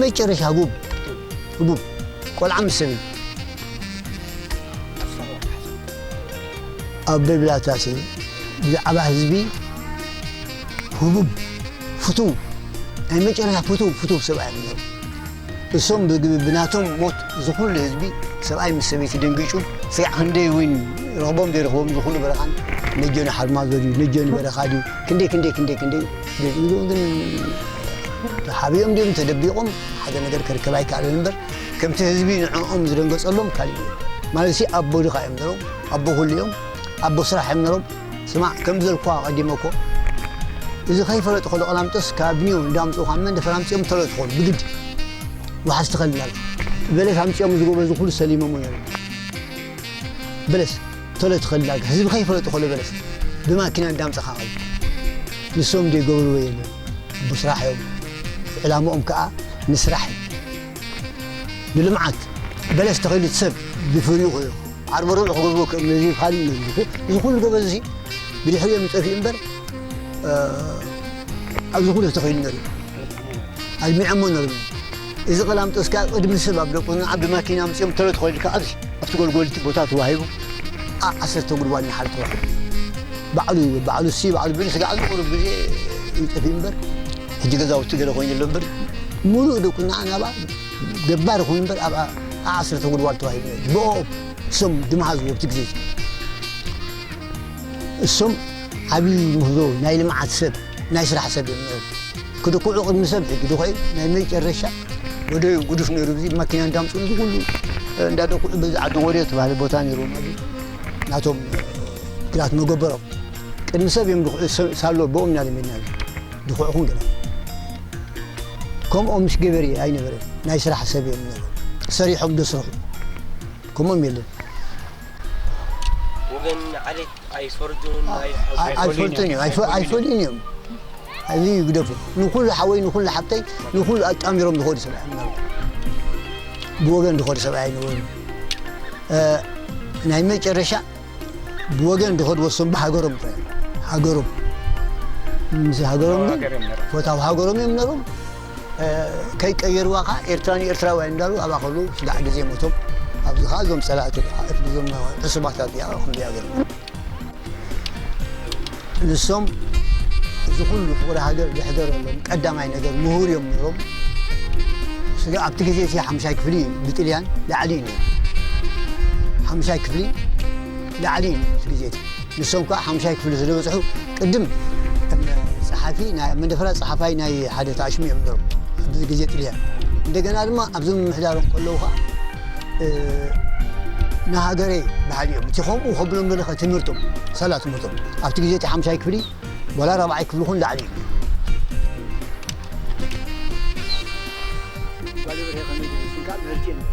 መጨረሻ ህቡብ፣ ህቡብ ቆልዓ ምስ ሰበይቲ ኣብ በብላታሲ ብዛዕባ ህዝቢ ህቡብ ፍቱው፣ ናይ መጨረሻ ፍቱው፣ ፍቱው ሰብኣይ እዮም ነይሮም። እሶም ብግ-፣ ብናቶም ሞት ዝኹሉ ህዝቢ፣ ሰብኣይ ምስ ሰበይቲ ደንጊጹ፣ ስጋዕ ክንደይ እውን ረኽቦም ዘይረኽቦም ዝኹሉ በረኻን፣ ነጀኑ ሓርማዞ ድዩ፣ ነጀኑ በረኻ ድዩ፣ ክንደይ፣ ክንደይ፣ ክንደይ፣ ክንደይ ገሊኡ ግን ተሓቢኦም ድዮም ተደቢቖም ሓደ ነገር ክርከብ ኣይከኣለን እምበር፣ ከምቲ ህዝቢ ንዕኦም ዝደንገጸሎም ካሊእ እዩ። ማለት ሲ ኣቦ ድኻ እዮም ነሮም፣ ኣቦ ኩሉ እዮም፣ ኣቦ ስራሕ እዮም ነሮም። ስማዕ፣ ከም ዘልኳ ቀዲመ እኮ፣ እዚ ከይፈለጡ ከሎ ቀላምጦስ ካብ ኒዮ እንዳምጽኡ ካብ መንደፈር ኣምጺኦም ተሎ ትኾኑ ብግዲ። ዋሓዝ ትኸልና ኣሎ። በለስ ኣምጺኦም ዝጎበዙ ኩሉ ሰሊሞም ነሩ። በለስ ተሎ ትኸልና፣ ህዝቢ ከይፈለጡ ከሎ በለስ ብማኪና እንዳምጻኻ ኸሉ። ንሶም ዘይገብርዎ የለን። ብስራሕ እዮም። ዕላምኦም ከኣ ንስራሕ እዩ። ንልምዓት በለስ ተኺሉ ሰብ ብፍሪኡ ክእሉ። ዓርበ ርብዒ ክገብርዎ ክእሉ፣ ነዚ ካልእ ነዚ። እዚ ኩሉ ገበዝሲ ብድሕሪኦም ይጠፍእ እምበር፣ እ፣ ኣብዚ ኩሉ ተተኺሉ ነሩ። ኣልሚዖሞ ነሩ። እዚ ቀላምጦስ ከኣ ቅድሚ ሰብ ኣብ ደቁ ንዓ ብማኪና ኣምጺኦም ተሎ ተኸይልካ ኣብዚ፣ ኣብቲ ጎልጎልቲ ቦታ ተዋሂቡ፣ ዓ-፣ ዓሰርተ ጉድጓድ ንሓደ ተዋሂቡ። ባዕሉ፣ ባዕሉ ሲ፣ ባዕሉ ብሪ ስጋዕ ቁሩብ ግዜ ይጠፍእ እምበር፣ ሕጂ ገዛውቲ ገለ ኮይኑ ዘሎ እምበር፣ ሙሉእ ደቁ ንዓ ናብኣ ገባር ኮይኑ እምበር፣ ኣብ ዓ-፣ ዓሰርተ ጉድጓድ ተዋሂቡ ነሩ። ብኦም እሶም ድመሃዝዎ ኣብቲ ግዜ እዚ። እሶም ዓብዪ ምህዞ፣ ናይ ልምዓት ሰብ፣ ናይ ስራሕ ሰብ እዮም ነይሮም። ክድኩዑ ቅድሚ ሰብ ሕጂ ድኾ እዩ። ናይ መጨረሻ ወደዩ ጉዱፍ ነይሩ። እዚ ማኪና እንዳምፅኡ እዚ ኩሉ እንዳደኩዑ በዚ ዓዲ ጎርዮ ተባሃለ ቦታ ነይርዎም። ኣብዚ ናቶም ግራት መገበሮም። ቅድሚ ሰብ እዮም ድኹዑ፣ ሰ-፣ ሳሎ ብኦም ኢና ለሚድና። ድኹዕኹም ገለ። ከምኦም ምስ ገበሪ ኣይነበረን። ናይ ስራሕ ሰብ እዮም ነይሮም። ሰሪሖም ደስርሑ። ከምኦም የለን። ወገን ዓሌት ኣይፈርዱን፣ ኣይ-፣ ኣይሓዙን። ኣይ-፣ ኣይፈልጡን እዮም። ኣይፈ-፣ ኣይፈልዩን እዮም። እዚ ይግደፉ። ንኹሉ ሓወይ፣ ንኹሉ ሓብተይ፣ ንኹሉ ኣጣሚሮም ዝኸዱ ሰብኣይ እዮም ነይሮም። ብወገን ዝኸዱ ሰብኣይ ኣይነበሩን። እ፣ ናይ መጨረሻ ብወገን ዝኸዱ ወሰን ብሃገሮም ጥራይ። ሃገሮም። ምስ ሃገሮም ግን ሃገር እዮም ነይሮም። ፈታው ሃገሮም እዮም ነይሮም። እ፣ ከይቀየርዋ ኸዓ ኤርትራ ንኤርትራውያን እንዳሉ ኣብኣ ከሉ ስጋዕ ግዜ ሞቶም። ኣብዚ ኸዓ እዞም ጸላእቲ፣ እዞም ዕሱባት ኣብዚኣ ክንደይ ሃገር። ንሶም እዚ ኩሉ ፍቕሪ ሃገር ዘሕደረሎም ቀዳማይ ነገር ምሁር እዮም ነይሮም። ስጋዕ ኣብቲ ግዜ እቲ ሓምሻይ ክፍሊ ብጥልያን ላዕሊ እዩ ነይሩ። ሓምሻይ ክፍሊ ላዕሊ እዩ ነይሩ እቲ ግዜ እቲ። ንሶም ከኣ ሓምሻይ ክፍሊ ስለ በጽሑ፣ ቅድም ከም ጸሓፊ፣ ናይ መንደፈራ ጸሓፋይ ናይ ሓደ ተኣሽሙ እዮም ነይሮም። ኣብዚ ግዜ ጥልያን። እንደገና ድማ ኣብዚ ምምሕዳሮም ከለዉ ከኣ፣ እ፣ ንሃገረይ በሃሊ እዮም። እቲ ከምኡ ከብሎም ዘለኸ ትምህርቶም፣ ሳላ ትምህርቶም። ኣብቲ ግዜ እቲ ሓምሻይ ክፍሊ፣ ዋላ ራብዓይ ክፍሊ ኹን ላዕሊ እዩ። ጓል ብርሄ ከመይ ገይሩ ስንካ ምህርቲ የለን።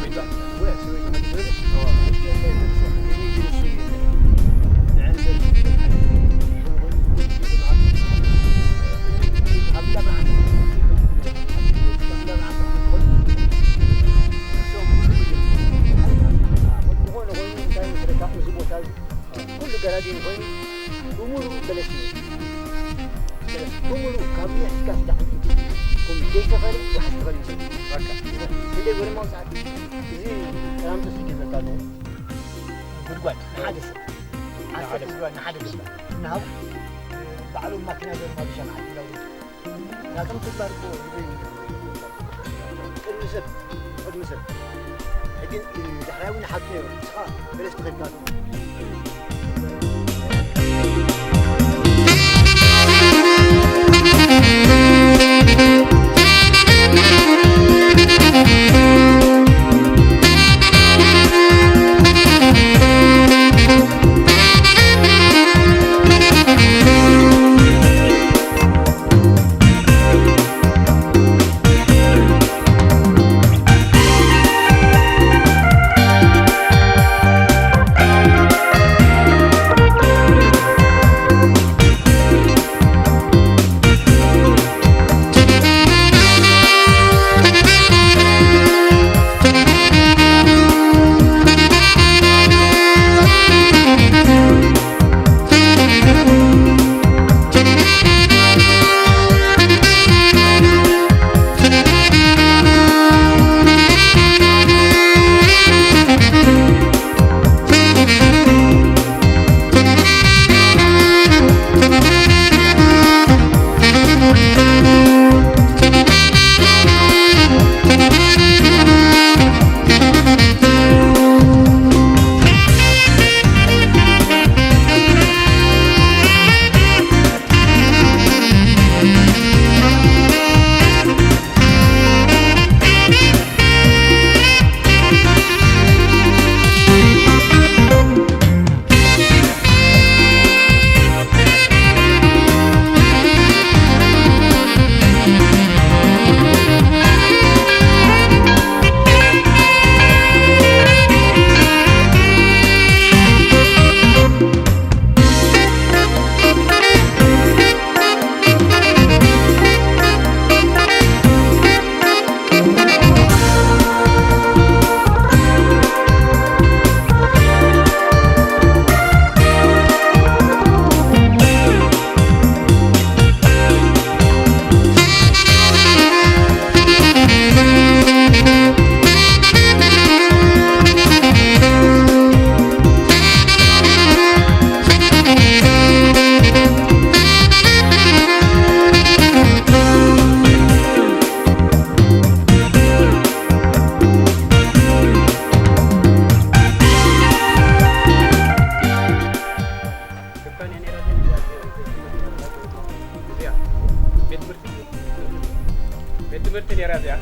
ወይ ጓል፣ ወይ ሰበይቲ ከመይ ገይሩ፣ ምህርቲ የለን። ከመይ ገይሩ እሱ ንዕን ዘር-፣ ኣብ እንዳ ብርሃን፣ ኣብ እንዳ ብርሃን፣ ዝኾነ ኮይኑ እንታይ መስለካ፣ እዚ ቦታ እዚ ኩሉ ገራዲን ኮይኑ ብምሉኡ በለስ እዩ። በለስ ብምሉኡ ካብ ኒሕ እስካብ ስዳዕ እዩ። ከም ዘይተኸለ ዋሕስ ተኸለ እዩ። በቃ። ክንደይ ጎደና ውፅኣት። እዚ ጠላምጦስ ይገብረካ ኣለኹ። ጉድጓድ ንሓደ ሰብ። ንሓደ ዓሰርተ ሰብ። ጉድጓድ ንሓደ ገዛ። እናሃቡ ባዕሎም ማኪና ገይሮም ኣብ ሸምዓት ይብላሉ። ናቶም ተግባር እኮ ይበይን ቅድሚ ሰብ፣ ቅድሚ ሰብ። ሕጂ ዳሕራይ እውን ሓቂ ነይሩ። ንስኻ በለስ ተኸልካ ኣሎ። ጌራ እዚኣ።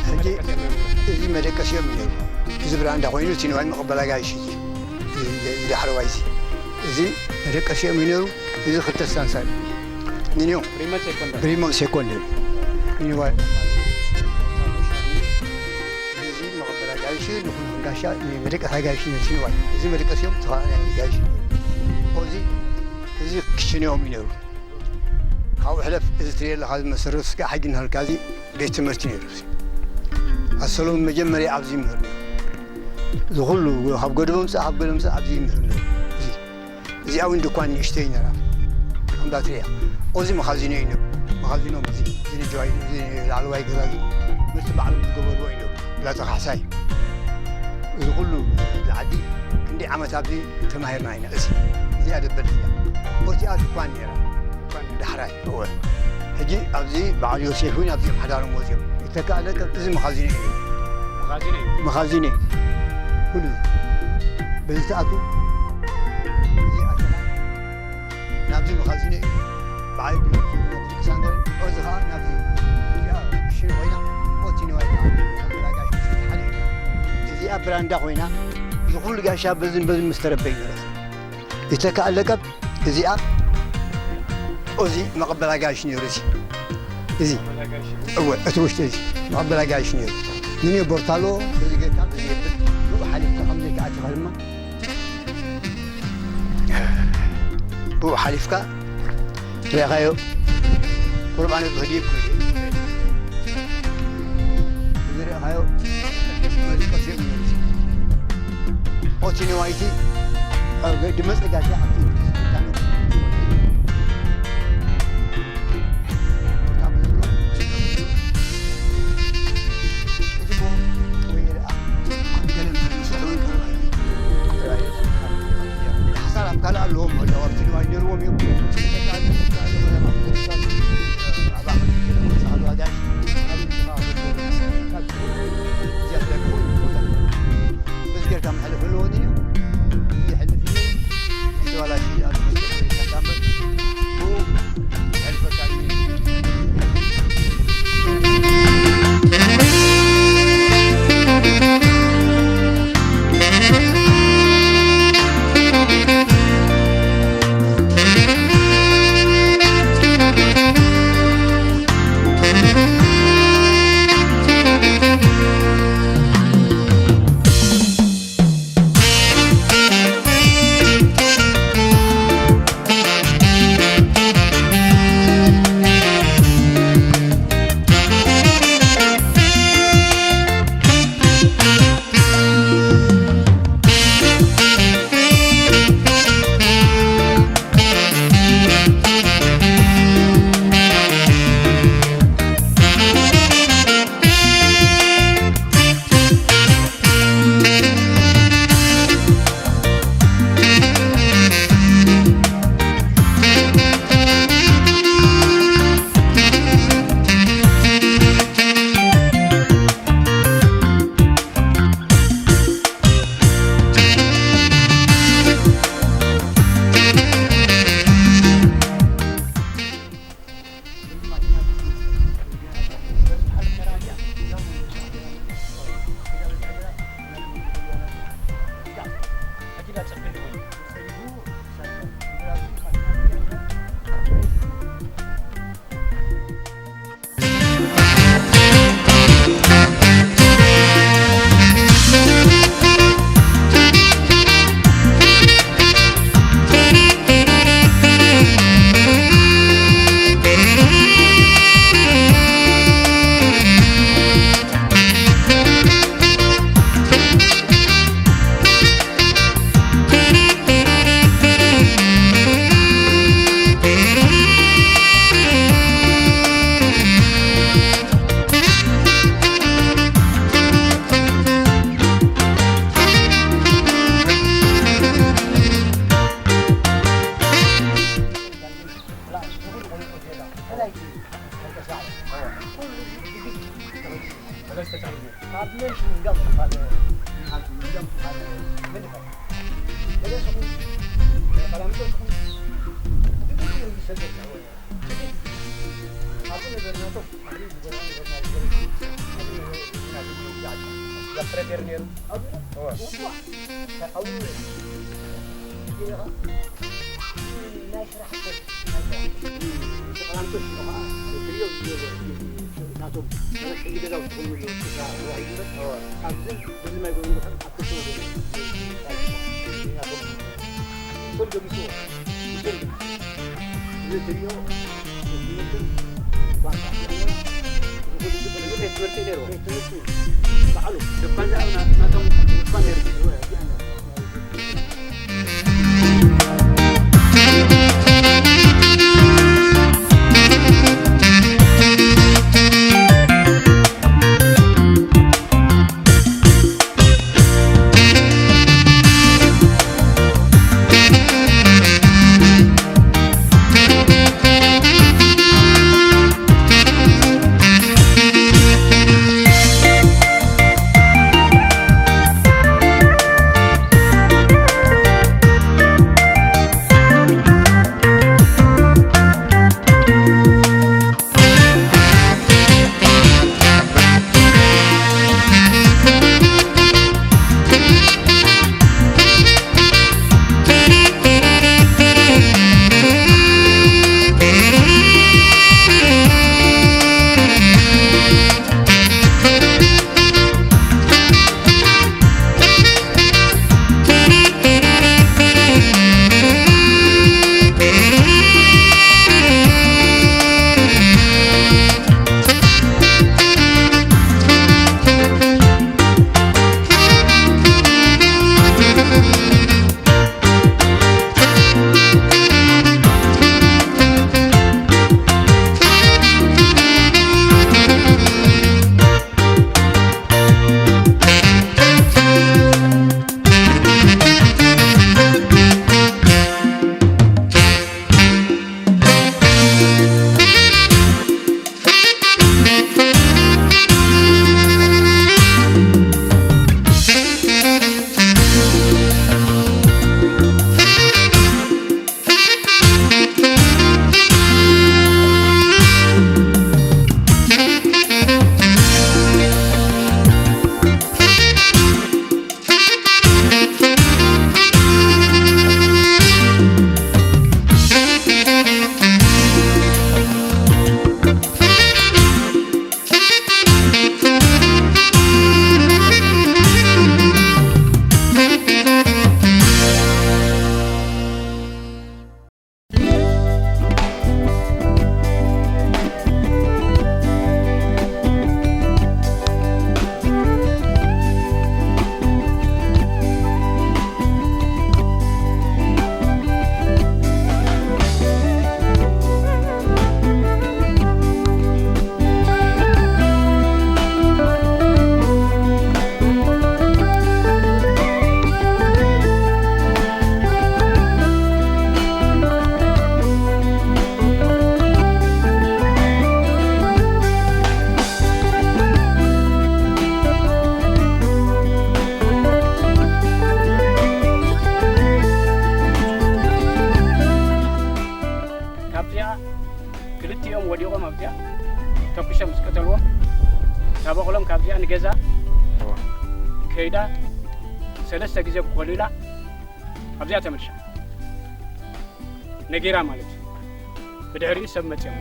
ሕጂ እዚ መደቀሲኦም እዩ ነይሩ። እዚ ብራንዳ ኮይኑ እቲ ንዋይ መቐበል ኣጋይሽ እዩ። እዚ ዳሕረዋይ እዚ፣ እዚ መደቀሲኦም እዩ ነይሩ። እዚ ክልተ ስታንሳ እዩ። ንንዮም ፕሪሞ ሴኮንዳ። ፕሪሞ ሴኮንድ እዩ። ንዋይ እዚ መቐበል ኣጋይሽ እዩ። ንኹሉ ጋሻ መደቀሲ ኣጋይሽ እዩ ነይሩ። ንዋይ እዚ መደቀሲኦም ተኸ-፣ ኣጋይሽ እዩ ነይሩ። እዚ፣ እዚ ክሽንኦም እዩ ነይሩ። ካብኡ ሕለፍ፣ እዚ ትሪኦ ኣለኻ፣ እዚ መሰረት ስጋ ሕጂ እናሃልካ፣ እዚ ቤት ትምህርቲ ነይሩ። እዚ ኣሰሎም መጀመርያ ኣብዚ ይምህር ነይሩ። እዚ ኩሉ ካብ ገድቦ ምጻእ፣ ካብ ገድቦ ምጻእ ኣብዚ ይምህር ነይሩ። እዚ፣ እዚኣ እውን ድኳን ንእሽተይ ነይራ። ከምዛ ትሪኣ። እዚ መኻዚኖ እዩ ነይሩ። መኻዚኖም እዚ፣ እዚ ንጀዋይ፣ እዚ ላዕለዋይ ገዛ እዚ፣ ምስቲ ባዕሎም ዝገበርዎ እዩ ነይሩ። ላተ ካሕሳይ። እዚ ኩሉ፣ እዚ ዓዲ ክንደይ ዓመት ኣብዚ ተማሂርና ኢና። እዚ፣ እዚኣ ደበል እዚኣ። እዚኣ ድኳን ነይራ። ዳሕራይ፣ እወ። ሕጂ ኣብዚ በዓል ዮሴፍ እውን ኣብዚኦም ሓዳሮም ወፂኦም። ይተካእ ለቀብ፣ እዚ መኻዚነ እዩ። መኻዚነ እዩ። መኻዚነ። ኩሉ በዚ ትኣቱ፣ እዚ ኣተና ናብዚ መኻዚነ እዩ። በዓል ዮሴፍ ናብዚ ቅሳነር፣ እዚ ኸዓ ናብዚ፣ እዚኣ ክሽነ ኮይና፣ ኦቲ ንዋይ ከዓ፣ እዚኣ ብራንዳ ኮይና፣ እዚ ኩሉ ጋሻ በዝን በዝን ምስ ተረበዩ ይረስ። ይተካእ ለቀብ፣ እዚኣ፣ እዚ መቐበል ኣጋይሽ ነይሩ፣ እዚ። እዚ፣ እወ፣ እቲ ውሽጢ እዚ መቐበል ኣጋይሽ ነይሩ። ንኔ ቦርታሎ፣ እዚ ጌርካ፣ እዚ የብል። ብኡ ሓሊፍካ፣ ከምዚ ኢልካ ኣቲኻ ድማ፣ ብኡ ሓሊፍካ፣ ርኢኻዮ፣ ቁርባን ዝኸድ ይብሉ። እዚ ርኢኻዮ፣ መርቆስ ይብሉ። ኦቲ ንዋይቲ፣ ኣብ ድመፅ ጋሻ ኣብቲ ሓሳር ኣብ ካልእ ኣለዎም ኣለዉ፣ ኣብቲ ንዋይ ነይርዎም እዮም። በዚ ጌርካ መሕለፍ ኣለዎ ድዩ? እዚ ይሕልፍ እዩ። እዚ ዋላ ተጻይኑ። ካብ መንሽንጋም ዝኻደ፣ ካብ መንሽንጋም ዝኻደ፣ ምን ይኸ? ገለ ስኹም፣ ቀላምጦ ስኹም፣ ብግዜ ይሰደድ ነው። ኣብኡ ነገር ናቶም፣ ኣብኡ ዝገርም ነገር ናቶም፣ ኣብኡ ነገር ናቶም፣ ያው ፍረዴር ነይሩ። ኣብኡ፣ እዋ። እዋ። ኣብኡ፣ ናይ ስራሕ ሰብ፣ ናይ ስራሕ ሰብ። ተቐላምጦ ሽሙ ኸዓ፣ ትሪኦ፣ ናቶም፣ መራሕቲ ገዛውቲ ዝኾኑ፣ እዋ። ኣብዚ፣ በዚ ማይ ጎንጎ፣ ኣብ ክልተ ወገን፣ እቶም ገሚስዎ፣ እቶም ንትሪኦ፣ ንትምህርትን ቋንቋ፣ ንኹሉ ዝኽእል ቤት ትምህርቲ ነይርዎ። ቤት ትምህርቲ ባዕሉ። ድኳን ደኣ ና-፣ ናቶም ድኳን ነይሩ። ካብዚኣ ክልቲኦም ወዲቖም ኣብዚኣ ተኩሶም ምስ ቀተልዎም፣ እታ በቕሎም ካብዚኣ ንገዛ እዋ። ከይዳ ሰለስተ ግዜ ኮሊላ ኣብዚኣ ተመልሻ። ነጊራ ማለት እዩ። ብድሕሪኡ ሰብ መፅዮም።